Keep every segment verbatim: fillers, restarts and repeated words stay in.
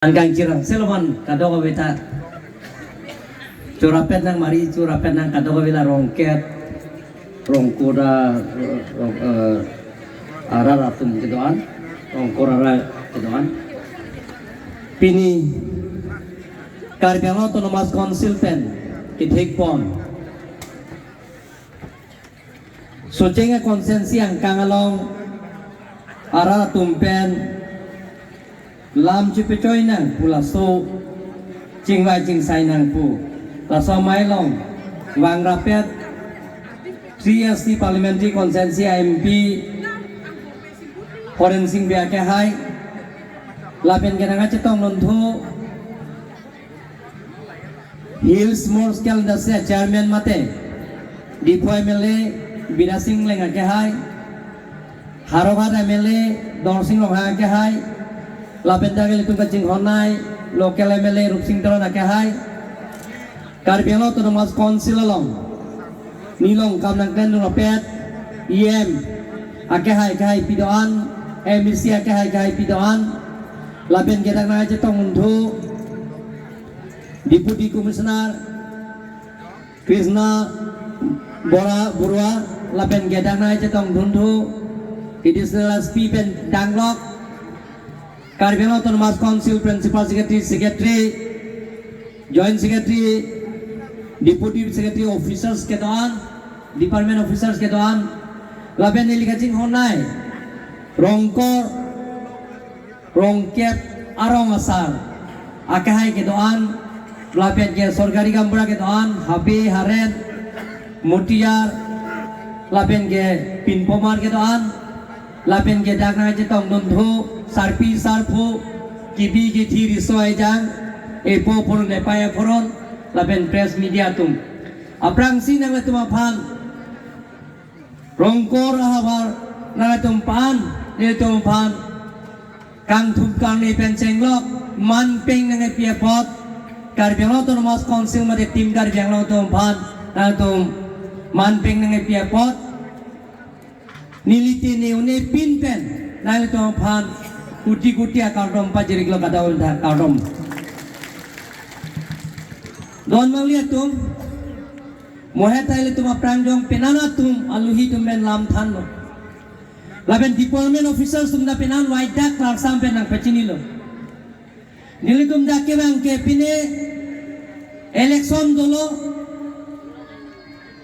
Angkang chirang seloman kadokave ta. Chorapet nang mari, chorapet nang kadokave la Rongkep, Rongkora, Rong, eh, arat atum kedo-an, Rongkor arat kedo-an. Pini Karbi Anglong Autonomous Council pen kethekpon Socheng a constituency angkang along arat atum pen lam chepechoi nang pu laso chingvai chingsai nang pu. Laso amei along vangrapet three S T Parliamentary Constituency a M P Horen Sing Bey akehai lapen ke nangkachetongdun thu Hills Motors Kal Industry Chairman mate Diphu M L A Bidya Sing Engleng akehai, Howraghat M L A Dorsing Ronghang akehai, lapen dak ilitum kachinghon-ai local M L A Rupsing Teron akehai, Karbi Anglong Autonomous Council along nelilong kam nangklemdun rapet E M akehai akehai pi do-an, M A C akehai akehai pi do-an, lapen ke dak nangkachetongdun thu Deputy Commissioner Krishna Bora Borua lapen ke dak nangkachetongdun thu Additional S P pen danglok, Karbi Anglong Autonomous Council Principal Secretary, Secretary, Joint Secretary, Deputy Secretary, officers kedo-an, department officers kedo-an, lapen neli kachinghon-ai Rongkor, Rongkep arong asar akehai kedo-an, lapen ke sorkari gaonbura kedo-an, Habe, Haren, Mutiyar, lapen ke Pinpomar kedo-an, lapen ke dak nangkachetongdun thu sarpi sarpo, kebi kethe, riso ejang, epo aphoron epai aphoron, lapen press media atum. Aphrangsi nanglitum aphan Rongkor ahavar nanglitum aphan, nelitum aphan kangthum kangni pen chenglok manpeng nangkepi apot, Karbi Anglong Autonomous Council mate Team Karbi Anglong atum aphan nanglitum manpeng nangkepi apot, neli te ne-une pin pen nanglitum aphan kuti kuti akardom pajiriklo, kadokave ta kardom. Don mangli atum, mohet ta ilitum aphrang jong penan atum aluhi atum pen lam thanlo. Lapen department officers atum ta penan waidak klarsam pen nangpachinilo. Nelitum dak kevang ke pine election dolo,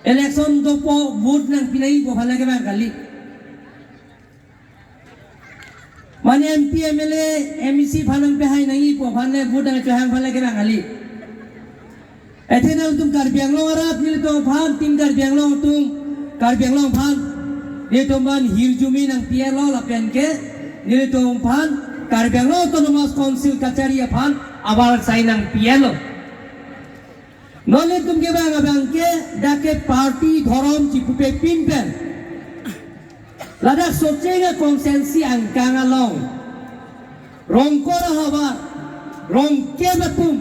election dopo vote nangpi nangjipo aphan le kevang kali. Mane M P, M L A, M A C aphan nangpehai nangjipo aphan le vote nangchohang aphan le kevang kali. Athe nangtum Karbi Anglong arat nelitum aphan, Team Karbi Anglong atum, Karbi Anglong aphan nelitum aphan hirjume nangpi-etlo lapen ke nelitum aphan Karbi Anglong Autonomous Council kachari aphan abar sai nangpi-etlo. Non nelitum kevang abang ke dak ke party dhorom chipupe pin pen ladak Socheng a constituency angkang along Rongkor ahavar, Rongkep atum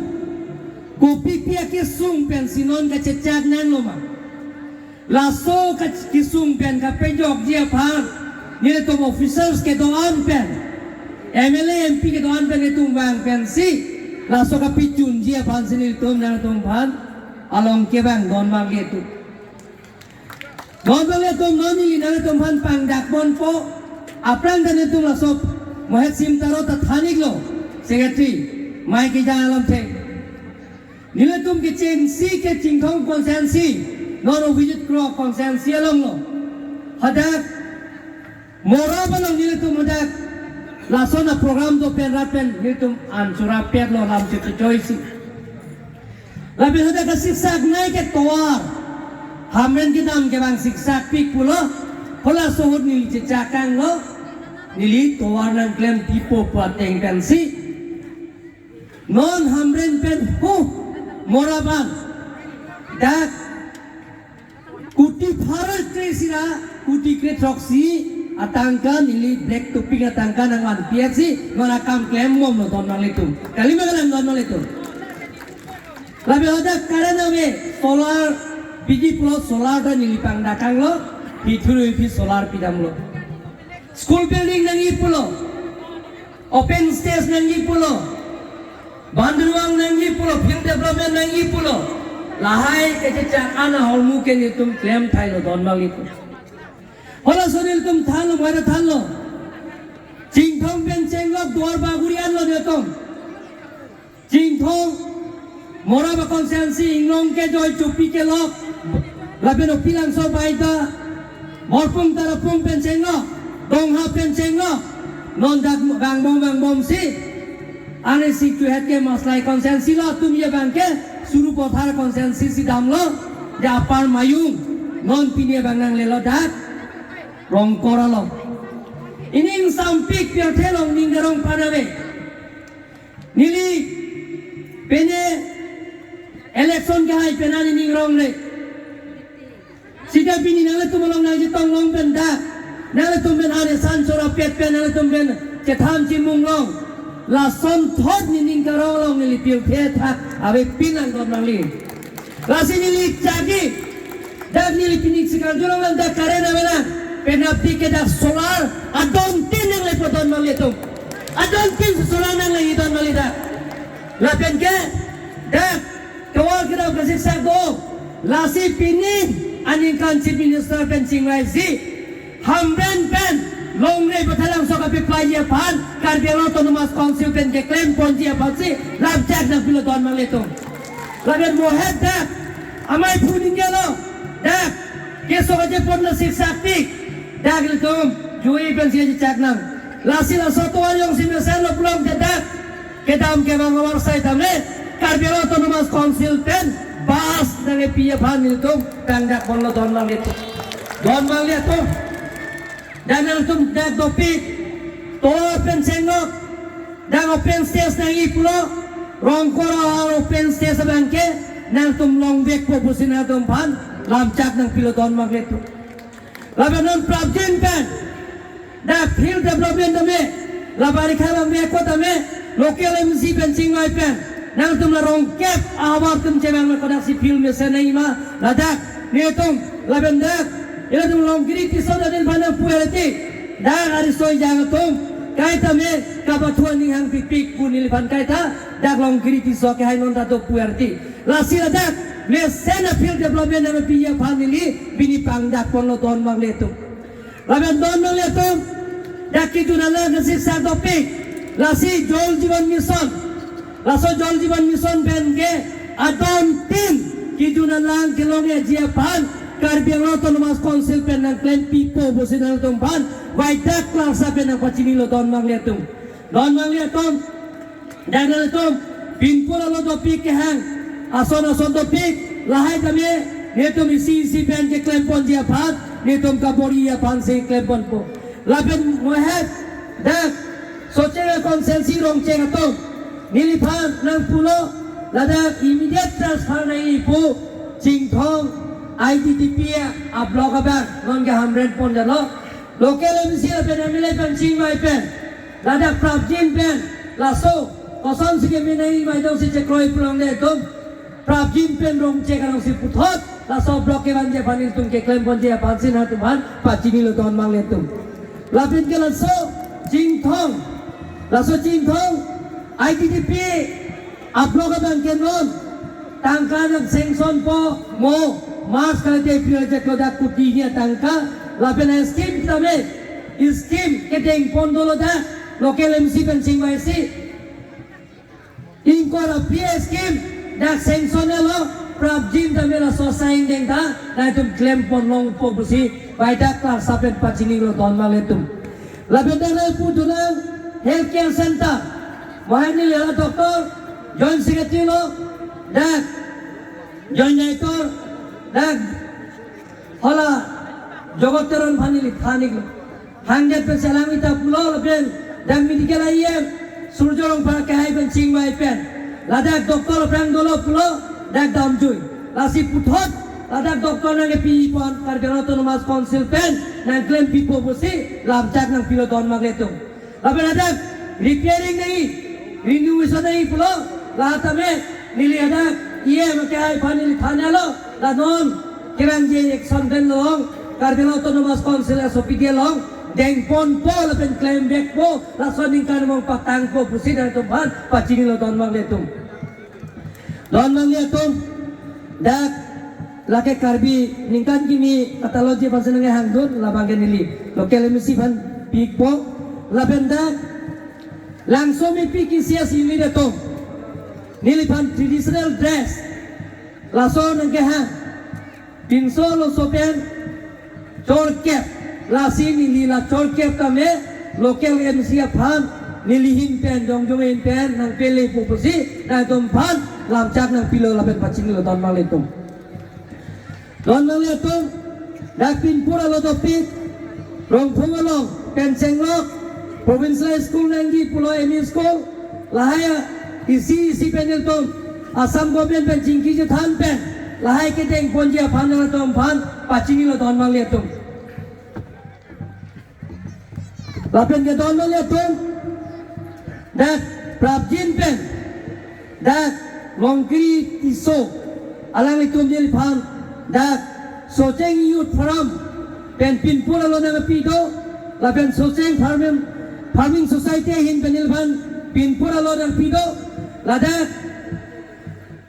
kopipi akesung pensi non kachechak nanglo ma? Laso kach-, kesung pen kapejokji aphan nelitum officers kedo-an pen, M L A, M P kedo-an pen nelitum vang pensi laso kapechunji aphansi nelitum nangtum aphan along kevang don mangli atum. Don mangli atum, non neli nangtum aphan pangdakponpo. Aphrang ta nelitum laso mohet Simtaro ta than-iklo, Secretary, mei kejang alamthe. Nelitum kechengsi ke Chinthong constituency, non Abhijit Kro constituency alonglo. Hadak Morap along nelitum hadak lason a-program do pen rat pen nelitum an chorapetlo lam chepechoisi. Lapen hadak kasiksak nai ke tovar, Hamren kedam kevang siksakpik pulo. Halaso ahut neli chechak tanglo, neli tovar nangklempipo pu ateng pensi non Hamren pen hu Morap an dak kuti pharo kre-isi ra kuti kre-throksi atangka neli black topping atangka nangvanpi-etsi non akam klembomlo don nanglitum. Kalima kalang don nanglitum. Lapen hadak current ave, solar, biji pulo solar ta neli pangdak tanglo, hi thuru hi solar pidamlo. School building nangji pulo, open stage nangji pulo, Field development nangji pulo. Lahai kechechak an ahormu ke nelitum klem thailo don marli atum. Halaso nelitum thanlo, mara thanlo. Chinthong pen chenglok Duar Bagori anlo nelitum. Chinthong, Moraba constituency, Inglong kejoi Chopi kelok, lapen Upilangso Baida, Morpung Tarapung pen chenglok, Dongha pen chenglok, non dak vangbom vangbomsi, arnisi chuhet ke Maslai constituency lo, atum ye abang ke Sarupathar constituency si damlo, ja Upper Mayung, non pini abang nanglelo dak Rongkor along. Ining sampik pirthe along ning karong panave. Neli pine election kehai pen an ning rong le. Sita pini nanglitum along nangchetong long pen dak, nanglitum pen anesan chorapet pen, nanglitum pen chetham chimung long. Lasonthot nening karong along neli pirthe athak avepin lang don marli. Lasi neli chagi, dak neli pini si karjulong lang dak current avelang, penapti ke dak solar, adon tin nanglepo don marli atum. Adon tin solar nanglepo don marli dak. Lapen ke, dak, tovar kedam kasiksak do, lasi pini, aningkan Chief Minister pen chingvaisi, Hamren pen, Longri Pathalangso kapeplai aphan, Karbi Anglong Autonomous Council pen keklem ponji aphansi, lamchak nangpilo don marli atum. Lapen mohet dak, amei phu ningjelo, dak, keso kaje pon na siksak tik, dak ilitum, jui pensi chak nang. Lasi laso tovar jongsi mesenlo pulote dak, kedam kevang avarsai tame, Karbi Anglong Autonomous Council pen, bus nangkepi aphan ilitum, pangdak ponlo don marli atum. Don marli atum. Dak nangtum dak dopik, tovar pen chenglok, dak open stage nangji pulo, Rongkor ahar open stage abang ke, nangtum longvekpo pusi nangtum aphan, lamchak nangpilo don marli atum. Lapen non prapjin pen, dak field development tame, la parikha abang vekpo tame, local M C pen chingvai pen, nangtum la rongkep ahavar atum chevang me kodaksi field mesen nangji ma, ladak, netum, lapen dak, ilitum Longkiri Tisso adim aphan nangpu arti, dak ari soi jang atum, kaita me, kapathu aning hangpikpik pu neliphan kaita, dak Longkiri Tisso kehai non ta dopu arti. Lasi ladak, mesen a field development nangpi aphan neli, pini pangdak ponlo don marli atum. Lapen don marli atum, dak kejun alang kasiksak dopik, lasi Jal Jeevan Mission. Laso Jal Jeevan Mission pen ke adon tin kejun alang kelongji aphan Karbi Anglong Autonomous Council pen nangklempipo pusi nangtum aphan Waidak Klarsa pen nangpachinilo don marli atum. Don marli atum, dak nangtum pinpur alo dopik kehang, ason ason dopik, lahai tame, netum isi isi pen keklem ponji aphan, netum kabor-i aphansi klem ponpo. Lapen mohet, dak, Socheng a constituency Rongcheng atum, neliphan nangpulo, ladak immediate transfer nangji pu, Chinthong I T D P a block abang, non ke Hamren pon jalo, local M C lapen M L A pen chingvai pen, ladak prapjin pen, laso, kosonsi keme nangji ma jongsi chekroi pulote tum, prapjin pen Rongcheng alongsi puthot, laso block kevanji aphan ilitum keklem ponji aphansi nangtum aphan pachinilo don marli atum. Lapen ke laso Chinthong, laso Chinthong, I T D P a block abang ke non, tangka nang sanction po mo, March kalite April cheklo dak kuti hini atangka, lapen a scheme tame, scheme kedeng pon dolo dak, local M C pen chingvaisi, ingkoi ra P S scheme, dak sanction alo, prapjin tame laso asai angdeng ta, nangtum klem pon longpo pusi, Waidak Klarsa pen pachinilo don marli atum. Lapen dak nangpu dunang health care center, mohet neli la doctor, joint secretary lo, dak, joint director, dak, hala, Jogot Teron aphan neli than-iklo. Hangdet pen selang ita pulo lapen, dak medical I M, Surjo Rongphar kehai pen chingvai pen, ladak doctor aphrang dolo pulo, dak damjui. Lasi puthot, ladak doctor nangkepi pon, Karbi Anglong Autonomous Council pen, nangklempipo pusi, lamchak nangpilo don marli atum. Lapen ladak, repairing nangji, renovation nangji pulo, la tame, neli ladak, E M kehai aphan neli thanlo, la non, kevangji action pen long, Karbi Anglong Autonomous Council S O P D along, deng ponpo lapen klem vekpo, laso aningkan angbong patangpo pusi nangtum aphan pachinilo don marli atum. Don nangli atum, dak lake Karbi ningkan kimi katalog ji aphansi nangkehangdun, labang ke neli local M A C aphan pikpo, lapen dak Langsomepi K C S unit atum, neliphan traditional dress laso nangkehang, pinso laso pen chorkep, lasi neli la chorkep tame local M C aphan neli ahin pen, jongjong ahin pen nangpelepo pusi nangtumphan lamchak nangpilo lapen pachinilo don nanglitum. Don nanglitum, dak Pinpur along dopik, Rongphung along pen chenglok, Provincial School nangji pulo M E school, lahai isi isi pen nelitum Assam government pen chingki chethan pen lahai kedeng ponji aphan nangtumphan pachinilo don nanglitum. Lapen ke don nanglitum, dak prapjin pen, dak Longkiri Tisso, alanglitum neliphan dak Socheng Youth Forum pen Pinpur along nangpi do, lapen Socheng Farming, Farming Society ahin pen neliphan Pinpur along nangpi do, ladak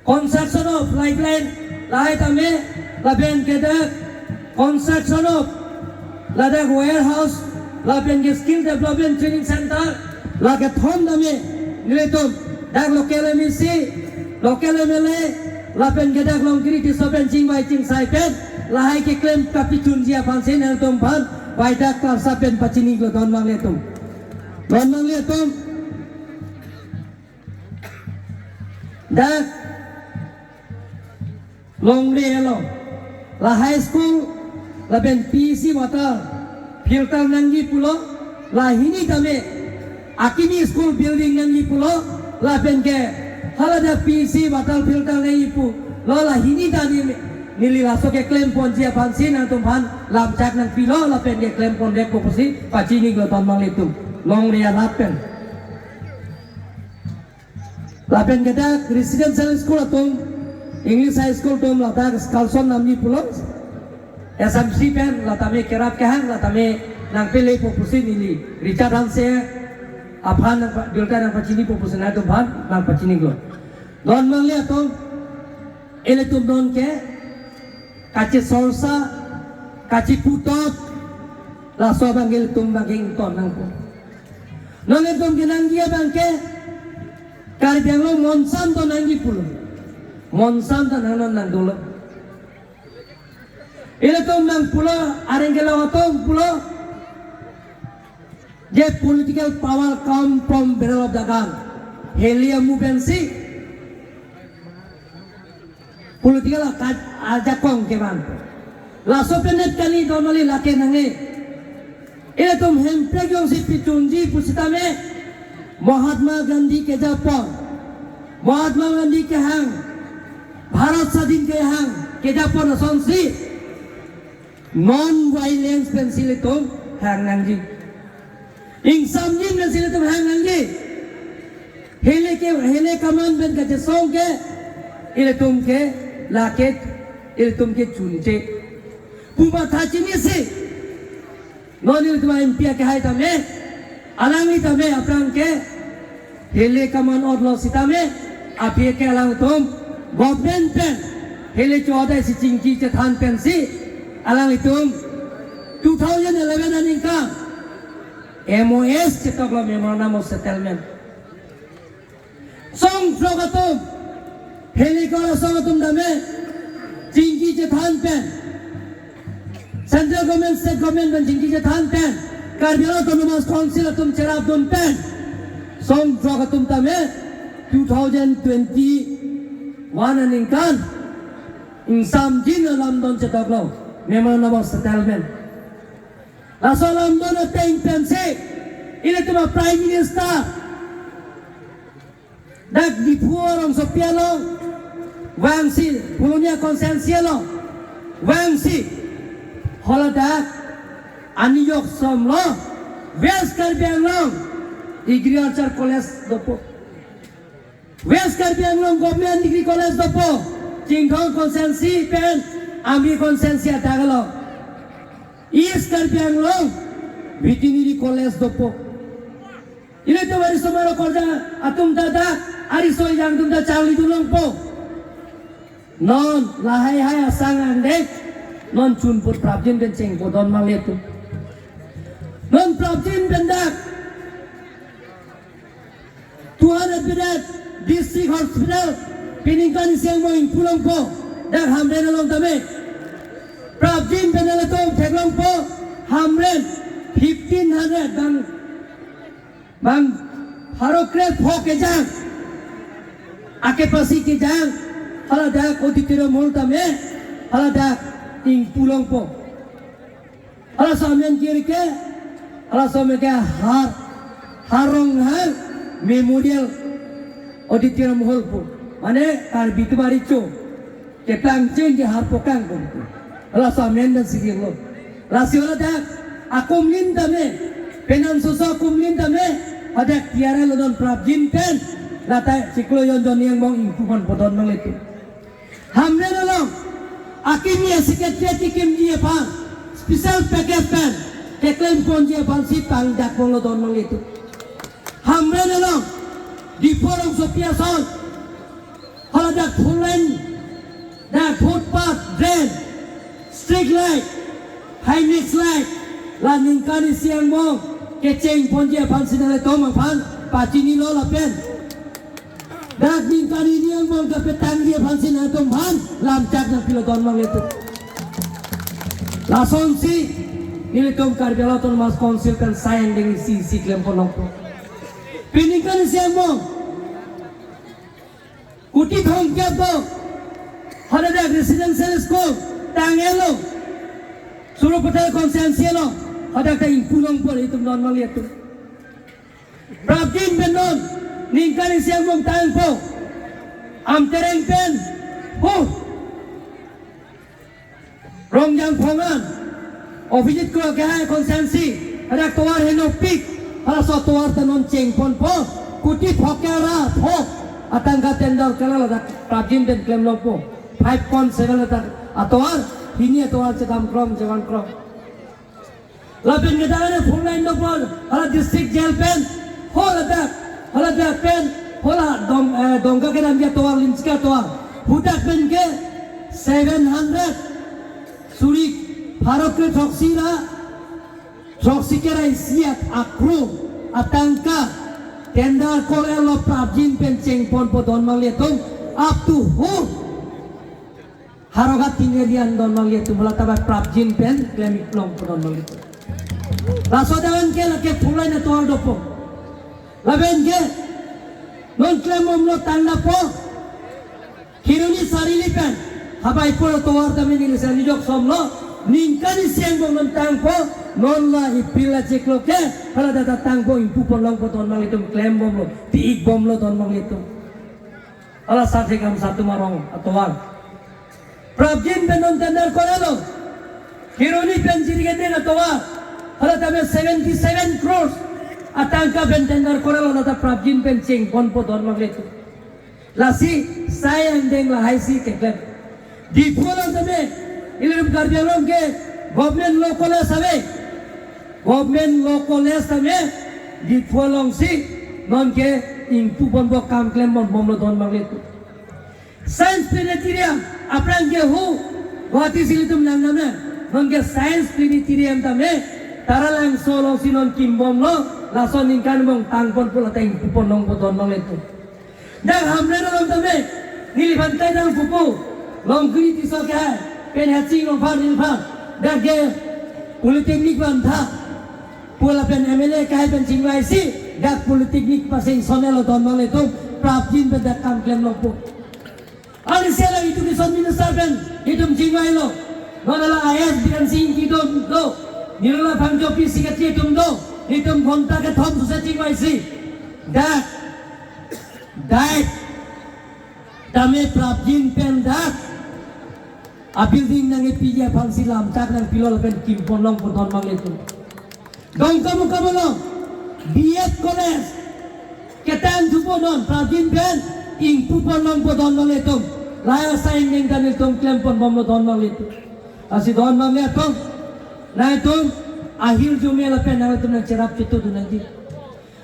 construction of lifeline lahai tame, lapen ke dak construction of ladak warehouse, lapen ke skill development training center, lake thom tame nelitum dak local M A C, local M L A, lapen ke dak Longkiri Tisso pen chingvai chingsai pen lahai keklem kapachunji aphansi nangtumphan bai dak karsa pen pachinilo don nanglitum. Don nanglitum, dak Longri along la high school lapen P E C water filter nangji pulo, la hini tame akimi school building nangji pulo, lapen ke haladak P E C water filter nangji pulo, la hini ta neli, neli laso keklem ponji aphansi nangtumphan lamchak nangpilo lapen keklem pondetpo pusi pachinilo don nanglitum Longri arat pen. Lapen ke dak residential school atum, English high school atum ladak excursion namji pulo, S M C pen la tame kerap kehang, la tame nangpelepo pusi neli Richard Hanse aphan nangpa-, Dulka nangpachinipo pusi nangtumphan nangpachinilo. Don nanglitum, ilitum non ke kachesorsa, kacheputot, laso abang ilitum abang ke ington nangpo. Non ilitum kenangji abang ke Karbi Anglong monsam do nangji pulo. Monsam do nang non nangdolo. Ilitum nangpulo, areng kelong atum pulo, je political power come from barrel of the gun. Heli amu pensi political akat ajakong kevan. Laso penet kali don nangli lake nangne. Ilitum hemprek jongsi pachunji pusitame Mahatma Gandhi kejapon, Mahatma Gandhi kehang, Bharat Sadhin kehang, kejapon asonsi non-violence pensi ilitum hang nangji. Ingsamjin pensi ilitum hang nangji. Heli ke, heli kaman pen kachesong ke ilitum ke lake ilitum ke chunche pu matha chinisi. Non ilitum M P akehai tame, alangli tame aphrang ke heli kaman otlo sitame, aphi ke alangtum government pen heli chodai si chingki chethan pensi alanglitum two thousand eleven aningkan M O S chetoklo, Memorandum of Settlement. Song throk atum, heli kor asong atum tame chingki chethan pen, central government, state government pen chingki chethan pen, Karbi Anglong Autonomous Council atum cherapdun pen, song throk atum tame two thousand twenty-one aningkan ingsamjin alam don chetoklo, Memorandum of Settlement. Laso alam don ateng pensi ilitum a Prime Minister dak Diphu rongsopi along vangsi, Polonia constituency along vangsi, haladak aniyok somlo West Karbi Anglong Agriculture College dopo, West Karbi Anglong Government Degree College dopo, Chinthong constituency pen Amri constituency adak along, East Karbi Anglong Veterinary College dopo. Ilitum ariso maro korja atum ta dak, ariso ejang atum ta charlidun longpo. Non lahai hai asang angdeng, non chunput prapjin pen chengpo don mangle atum. Non prapjin pen dak two hundred bedded district hospital pi ningkan isi angbong ingpu longpo, dak Hamren along tame. Prapjin pen nanglitum theklongpo, Hamren fifteen hundred bang, bang pharo kre-pho kejang, akepasi kejang, haladak auditorium hall tame, haladak ingpu longpo. Halaso amen kiri ke, halaso amen ke Har, Har Ronghang Memorial Auditorium Hall pu. Mane Karbi atum arecho keplang cheng ke Har Pokang pu. Halaso amen dan sigi lo. Lasi haladak akumlin tame, penang soso akumlin tame, hadak tiara lo non prapjin pen, lata chiklo jon jon ni angbong ingpu ponpo don mangle atum. Hamren along akimi a-secretary akimji aphan special package pen keklem ponji aphansi pangdak ponlo don mangle atum. Hamren along Diphu rongsopi ason, haladak four lane, dak footpath, drain, street light, Himax light, la ningkan isi angbong kecheng ponji aphansi nanglitum aphan pachinilo lapen dak ningkan hini angbong kapetangji aphansi nanglitum aphan lamchak nangpilo don mangle atum. Lasonsi nelitum Karbi Anglong Autonomous Council pen sai angdeng isi isi klem pon longpo. Pi ningkan isi angbong kuti thomkep do, haladak residential school tang-et lo, Sarupathar constituency along, hadak ta ingpu longpo itum don mangle atum. Prapjin pen non ningkan isi angbong tangpo. Amtereng pen, ho, Rongjang Phongan, Abhijit Kro kehai constituency, hadak tovar henopik, halaso tovar ta non cheng ponpo, kuti phokera pho atangka tender kela, ladak prapjin pen klem longpo, five point seven ladak atovar, hini atovar chedam krom, chevan krom. Lapen kedang ane four lane dokok, hala district jail pen, haladak, haladak pen, hala Dong, eh, Dongka kedamji atovar, Limchika atovar, hadak pen ke seven hundred suri pharo kre throksi ra throksi kre ra isi akro atangka tender kol-et lo prapjin pen cheng ponpo don mangle atum, up to ho Howraghat Tingri an don mangle atum, hala ta prapjin pen klem ik longpo don mangle atum. Laso adan ke lake four lane atovar dopo. Lapen ke non klem bomlo tangnapo. Kheroni Charili pen habai polo tovar tame neli sani jok somlo, ningkan isi angbong non tangpo, non la ipil la chiklo ke, haladak ta tangpo, ingpu pon longpo don mangle atum, klem bomlo, pi ik bomlo don mangle atum. Hala Sathe Kamsa atum arong atovar. Prapjin pen non tender kol-et lo. Kheroni pen Jirikinding atovar, hala tame seventy seven crores atangka pen tender kol-et lo, lata prapjin pen cheng ponpo don mangle atum. Lasi sai angdeng lahai si keklem. Diphu along tame, ilitum Karbi Anglong ke government law college ave. Government law college tame Diphu alongsi non ke ingpu ponpo, kam klem pon bomlo don mangle atum. Science planetarium, aphrang ke ho, Guwahati si ilitum nang name, non ke science planetarium tame Taralangso alongsi non kim bomlo, laso ningkan angbong tang ponpo, lata ingpu pon longpo don mangle atum. Dak Hamren along tame, neliphan kaidang pupu, Longkiri Tisso kehai, pen Heching Rongphar neliphan, dak ke Polytechnic bantha pu lapen M L A kehai pen chingvaisi, dak Polytechnic pasai son-et lo don mangle atum, prapjin pen dak kam klem longpo. Arnisi la Education Minister pen itum chingvailo. Non la I A S Biren Singh Engti atum do, Nirola Phangchopi secretary atum do, itum ghonta kethom suse chingvaisi. Dak, dak tame prapjin pen dak a-building nangkepiji aphansi lamchak nangpilo lapen kim pon longpo don mangle atum. Dongkamukam along B Ed College ketang thupo, non prapjin pen ingpu pon longpo don mangle atum. Lahai asai angdeng ta nelitum klem pon bomlo don mangle atum. Lasi don mangle atum, nangtum ahirjume lapen nangtum nangcherap chitudun nangji.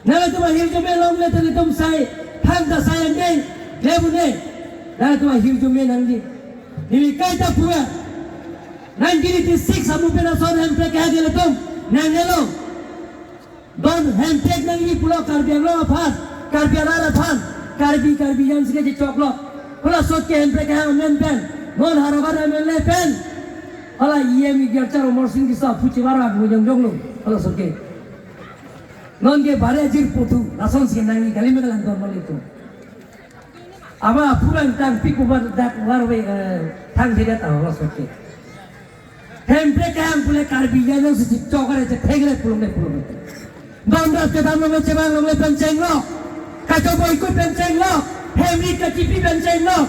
Nangtum ahirjume longle ta nelitum sai, thangta sai angdeng klem un-e. Nangtum ahirjume nangji. Neli kaita puya. Nineteen eighty-six amu pen ason Hemprek kehang ke ilitum nangnelo. Don Hemprek nangji pulo Karbi Anglong aphan, Karbi arat aphan, Karbi, Karbi Anglong si kechechoklo. Hala sot ke Hemprek kehang amen pen, non Howraghat M L A pen, hala E M Girchar Amarsing Tisso aphu chevarap mo jongjonglo, hala sot ke. Non ke bare ajir puthu, lason si nangji, kali ma kalang don malitum. Ama aphu bang tangpik ubar dak war we, eh, thang tidak tahu, hala sot ke. Hemprek kehang pule Karbi Anglong si chechok re, chethek re pulongle pulongle. Don rat kedam longle chevang longle pen chenglo. Kacho boycott pen chenglo. Hemri kachipi pen chenglo.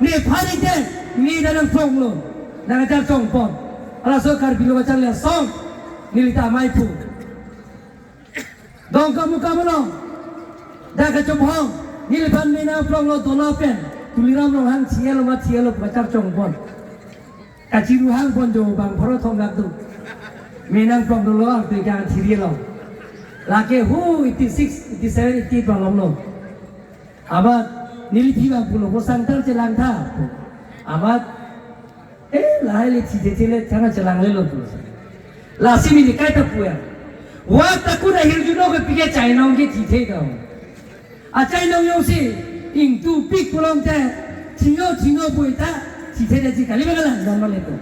Nephan ke, ne dak nangphlonglo. Nangkacharchongpon. Hala sot Karbi lo kacharli asong. Neli ta amei phu. Dongkamukam along, dak kachobhong, neliphan me nangphlonglo dola pen, Tuliram Ronghang thiyelo ma thiyelo pu kacharchongpon. Kachiruhangpon jo bang pharo thom lak do. Me nangphlong dolo ang tu ikan thiriyelo. Lake hu eighty-six, eighty-seven, eighty-eight bang longlo. Amat neli phi bang pulo, bo sangtar chelang tha. Amat, eh, lahai le thithe thele thana chelanglelo pulo. Lasi neli kaita puya. Wak ta kuna hirjuno ke pike chainong ke thithe ka. Achainong jongsi ingtupik pulongte, thino thino puita, thithe de ji, kali ma kalang don malitum.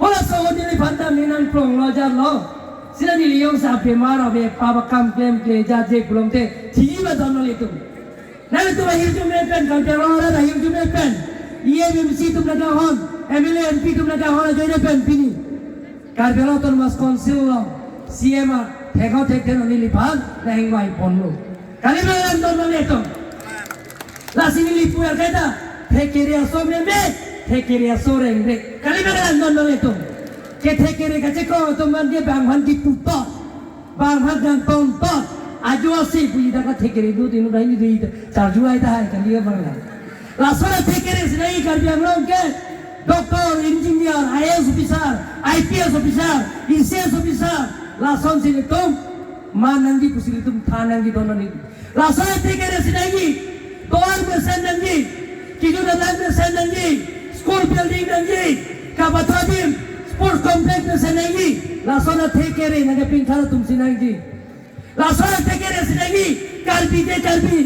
Hala sot neliphan ta me nangphlonglo jarlo. Sila neli jongsi abemar ave, papa kam klemkle jaje pulongte, thi ma don malitum. Nanglitum ahirjume pen, Karbi Anglong arat ahirjume pen, E M, M C atum nangkehon, M L A, M P atum nangkehon ajoine pen pini Karbi Anglong Autonomous Council along C E M a thekho thekthe neliphan nangingvaiponlo. Kali ma kalang don malitum. Lasi neli puya kaita, thekere aso meme, thekere aso rengre. Kali ma kalang don malitum. Kethekere kachekong atum man ke bang aphan kiputon. Bang aphan kangtongton, ajo ase puji dak thekere do dinu dai ni dui charju ai ta hai kali bang la. Lason athekere si nangji Karbi Anglong ke doctor, engineer, I A S officer, I P S officer, E C S officer, lason si ilitum man nangji pusi ilitum than nangji don nangji. Lason athekere si nangji, tovar mesen nangji, kejun alang mesen nangji, school building nangji, kapathrodim, sports complex mesen nangji, lason athekere nangkepinthar atum si nangji. Lason athekere si nangji, Karbi ke Karbi.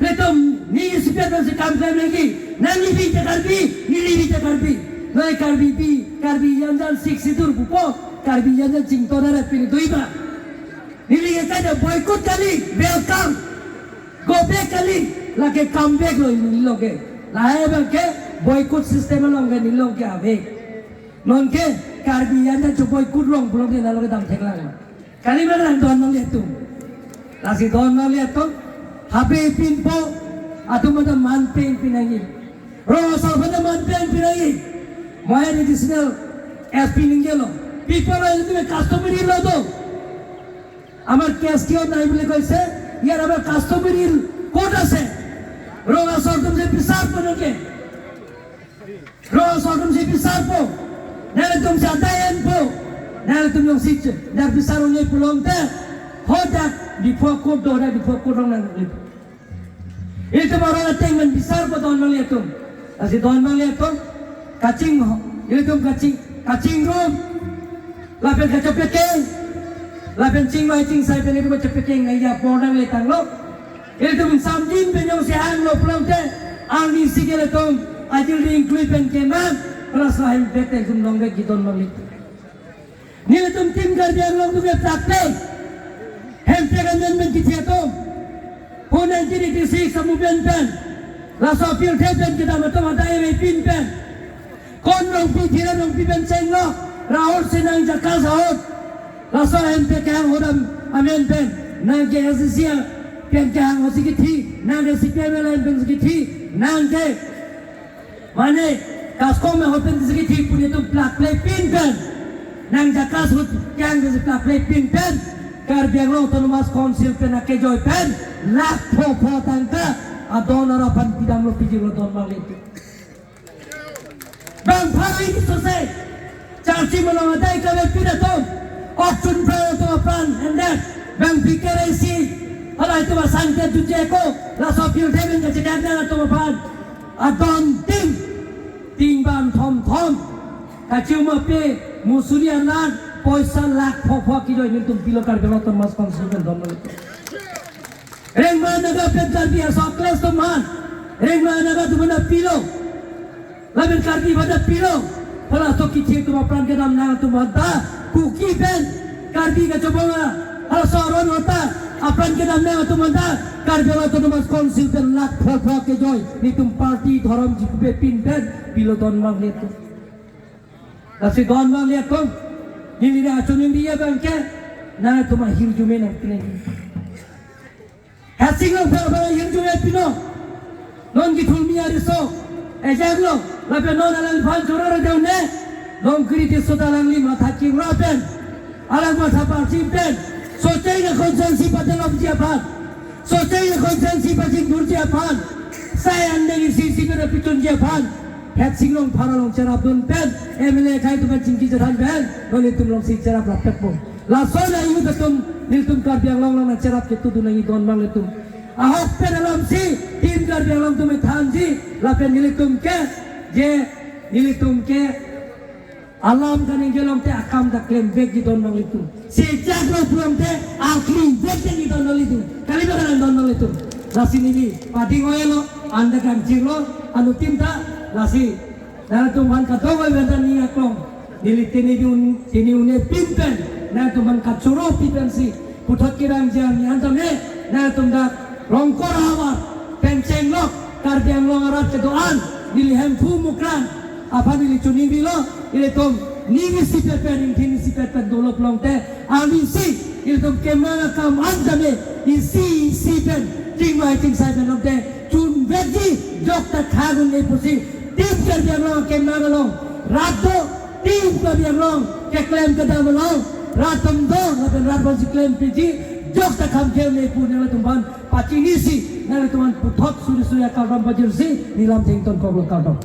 Ilitum ni isipi atum si kam klem nangji, nangli bi ke Karbi, neli bi ke Karbi. Noi Karbi bi, Karbi Anglong Sixth Schedule pupo, Karbi Anglong chington arat pini doiba. Neli ke kaita boycott kali, welcome. Go back kali, lake come back lo neli lo ke. Lahai abang ke boycott system along ke neli lo ke ave. Non ke Karbi Anglong cho boycott long pulongte nalo ke dam theklang. Kali ma kalang don nanglitum. Lasi don nanglitum. Habe pinpo, atum ada man pen pinangji. Rong asor pada man pen pinangji. Mai additional S P ningjelo. People are living a customary law do. Amar case kiyot nai bole koise, iyar amar customary court ase. Rong asor atum si bisar ponke. Rong asor atum si bisarpo. Nanglitum si adai enpo. Nanglitum jongsi dak bisar un-e pulongte, hadak Diphu a-court do, hadak Diphu a-court rong nang. Ilitum arong ateng men bisarpo don nanglitum. Lasi don nanglitum. Kaching ho. Ilitum kaching, kachingrum. Lapen kachepekeng. Lapen chingvai chingsai pen ilitum kachepekeng nangji apor nangle tanglo. Ilitum samjin pen jongsi hanglo pulongte, arnisi ke ilitum ajil ring klui pen keman, plus lahin bete ilitum longvek ji don nanglitum. Nelitum Team Karbi Anglong atum ke plakple. Hemprek amen pen kithi atum. Hu nineteen eighty-six amu pen pen. Laso apirthe pen kedam atum adai ave pin pen. Kon Rongpi thira Rongpi pen chenglo. Ra ahut si nang Jakas ahut. Laso Hemprek kehang ahut am-, amen pen. Nang ke S D C pen kehang ahut si kithi. Nang ke C P I M L pen si kithi. Nang ke Mane, kaskom ahut pen disi kithi pu nelitum plakple pin pen. Nang Jakas ahut kehang disi plakple pin pen. Karbi Anglong Autonomous Council pen akejoi pen. Lakh pho pho tangka. Adon arap aphan pidamlo pijirlo don malitum. Bang pharo ini sose. Charchi malong adai kave pin atum. Okchun pran atum aphan. And then, bang pikir isi. Hala itum asang ke duje ko. Laso apirthe pen kachekak nang atum aphan. Adon tin. Tingban thom thom, kacheu ma pe, musuli anan, poisa lakh pho pho kejoi nelitum pilo Karbi Anglong Autonomous Council pen don nelitum. Rengma Naga pen Karbi aso a-class atum aphan, Rengma Naga atum aphan pilo, lapen Karbi aphan pilo. Halaso kithi atum apran kedam nangtum aphan ta, Kuki pen Karbi kachobong a, halaso aron ahut ta apran kedam nangtum aphan ta, Karbi Anglong Autonomous Council pen lakh pho pho kejoi nelitum party dhorom jipupe pin pen pilo don abang nelitum. Lasi don abang nelitum, neli nangchiningri abang ke, nangtum ahirjume nangpinang. Hetsing Rongphar aphan ahirjume pino. Non kethurmi ariso ejak lo, lapen non alangphan choro rejang ne. Longkiri tiso ta alangli matha kingro pen, alang matha parsi pen, Socheng a-constituency padelopji aphan, Socheng a-constituency pachingthurji aphan, sai an deng isi isi pen pachunji aphan, Hetsing Rongphar along cherapdun pen, M L A akhei atum pen chingki chethan pen, non nelitum alongsi cherap rapet po. Lason a-youth atum, nelitum Karbi Anglong along nangcherap ketudun nangji don abang nelitum. Ahok pen alamsi, Team Karbi Anglong atum thanji, lapen nelitum ke, je, nelitum ke, alam kaningje longte akam ta klem vekji don abang nelitum. Sejak lo pulote, akling vekji don abang nelitum. Kali ba kalang don abang nelitum. Lasi neli, pading oelo, anda kan chirlo, anuttin ta, lasi, nangtum aphan kadokave pen ta ning aklong. Neli tini un, tini un-e pin pen, nangtum aphan kachoro pi pensi, puthot kerang jang ni antame, nangtum dak Rongkhor ahavar pen chenglok, Karbi Anglong arat kedo-an, neli Hemphu Mukrang aphan neli chiningrilo, ilitum ning isipet pen, ingthin isipet pen dolop longte, anisi, ilitum kemang akam antame, isi isi pen, chingvai chingsai pen longte, chun vekji, jok ta khagun ne pusi, Team Karbi Anglong kemang along, rat do, Team Karbi Anglong keklem kedam along, rat atum do, lapen rat aphansi klem piji, jok ta kham khel ne pu nangtum aphan pachinisi, nangtum aphan puthot suri suri akardom pajirsi, neli lam thengton koklo, kardom.